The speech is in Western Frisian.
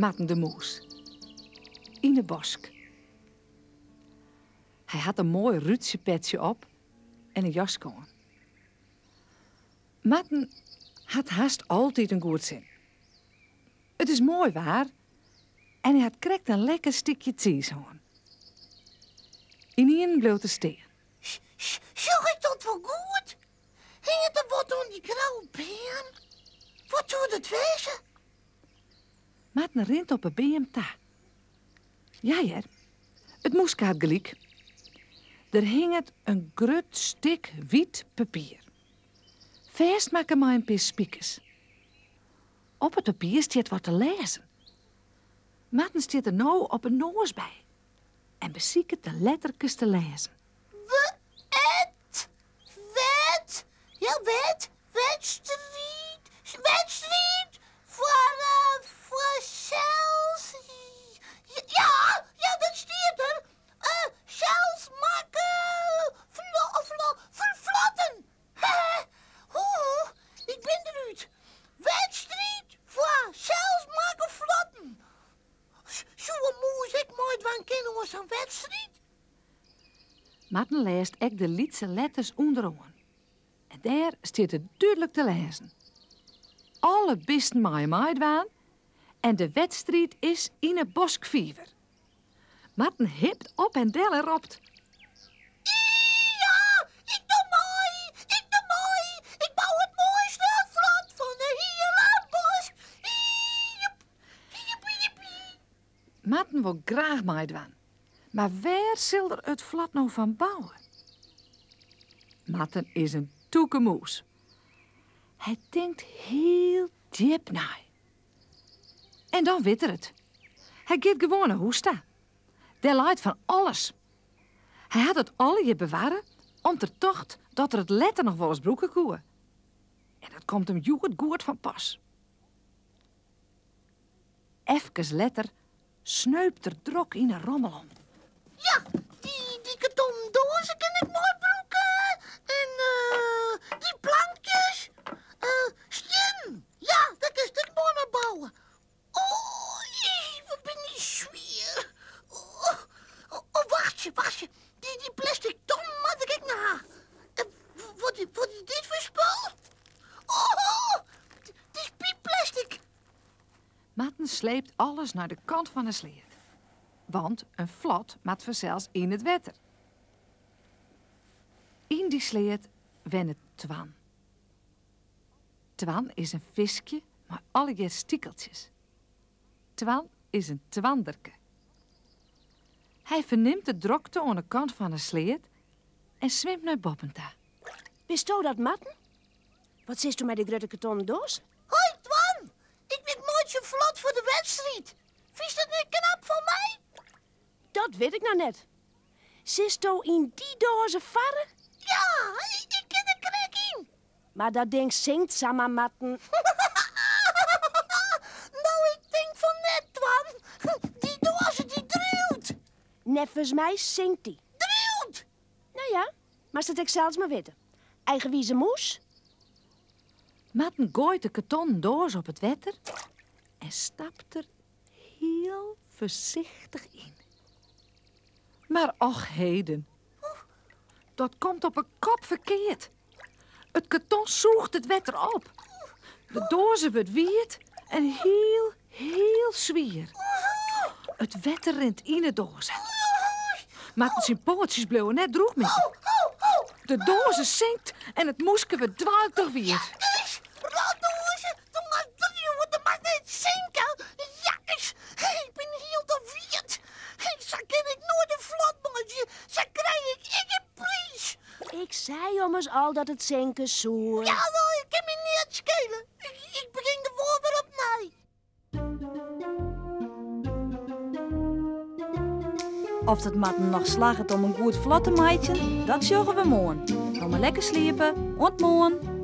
Marten de Mûs yn 'e bosk. Hy hat in moai rútsjepetsje op en in jaske oan. Marten hat hast altyd in goed sin. It is moai waar en hy hat krekt in lekker stikje tsiis hân. Ynienen bliuwt er stean. Sjoch ik dat wol goed? Hinget der wat oan dy grauwe beam? Wat soe dat wêze? Marten rint op 'e beam ta. Ja hear, it mûske hat gelyk. Der hinget in grut stik wyt papier. Fêstmakke mei in pear spikers. Op it papier stiet wat te lêzen. Marten stiet der no op 'e noas by en besiket de letterkes te lêzen. Wet, wet, ja wet, wedstriid, wedstriid foar eh, foar sels, ja, ja dat stiet der, eh, selsmakke flo, flo, flotten. Oeh, ik bin derút. Wedstriid foar selsmakke flotten. Soe in mûs ek meidwaan kinne oan sa'n wedstriid? Marten lêst ek de lytse letters ûnderoan. En dêr stiet it dúdlik te lêzen. Alle bisten meie meidwaan en de wedstriid is yn 'e boskfiver. Marten hipt op en del en ropt. Ja, ik doe mei, ik doe mei. Ik bou it moaiste flot fan de hiele bosk. Jip, jip, jip. Marten wol graach meidwaan, mar wêr sil er it flot no fan bouwe? Marten is in tûke mûs. Hy tinkt hiel djip nei. En dan wit er it. Hy giet gewoan nei hûs ta. Dêr leit fan alles. Hy hat it allegear bewarre om't er tocht dat er it letter noch wolris brûke koe. En dat komt him hjoed goed fan pas. Efkes letter sneupt er drok yn 'e rommel om. Ja, dy, dy kartonnen doazen kin ik moai brûke. En eh, dy plankjes. Uh, stiennen. Ja, dêr kinst ek moai mei bouwe. Oh, wat bin dy swier. Oh, oh, wachtsje, wachtsje. Dy, dy plastic ton moat ik ek noch ha. Wat, wat is dit foar spul? Oh, dit is piipplastic. Marten sleept alles nei de kant fan 'e sleat. Want in flot moat fansels yn it wetter. Yn dy sleat wennet Twan. Twan is in fiskje mei allegear stikeltsjes. Twan is in twanderke. Hy fernimt de drokte oan 'e kant fan 'e sleat en swimt nei boppen ta. Bisto dat, Marten? Wat sisto mei dy grutte kartonnen doas? Hoi Twan, ik meitsje in flot foar de wedstriid. Fynst it net knap fan my? Dat wit ik noch net. Silsto yn dy doaze farre? Ja, ik kin der krekt yn. Mar dat ding sinkt samar, Marten. No, ik tink fan net, Twan. Dy doaze dy driuwt. Neffens my sinkt dy. Driuwt! No ja, moatst it ek sels mar witte. Eigenwize mûs. Marten goait de kartonnen doas op it wetter en stapt der hiel foarsichtich yn. Mar och heden, dat komt op 'e kop ferkeard. It karton sûcht it wetter op. De doaze wurdt wiet en hiel, hiel swier. It wetter rint yn 'e doaze. Marten syn poatsjes bliuwe net drûch mear. De doaze sinkt en it mûske wurdt dwalik troch wiet. Jakkes, rotdoaze, do moatst driuwe, do moatst net sinke. Jakkes, ik bin hielendal wiet. Sa kin ik noait in flot meitsje, sa krij ik ek in priis. Ik sei ommers al dat it sinke soe. Ja, no, it kin my neat skele. Ik begjin gewoan wer opnij. Oft it Marten noch slagget om in goed flot te meitsjen, dat sjogge we moarn. No mar lekker sliepe. Oant moarn!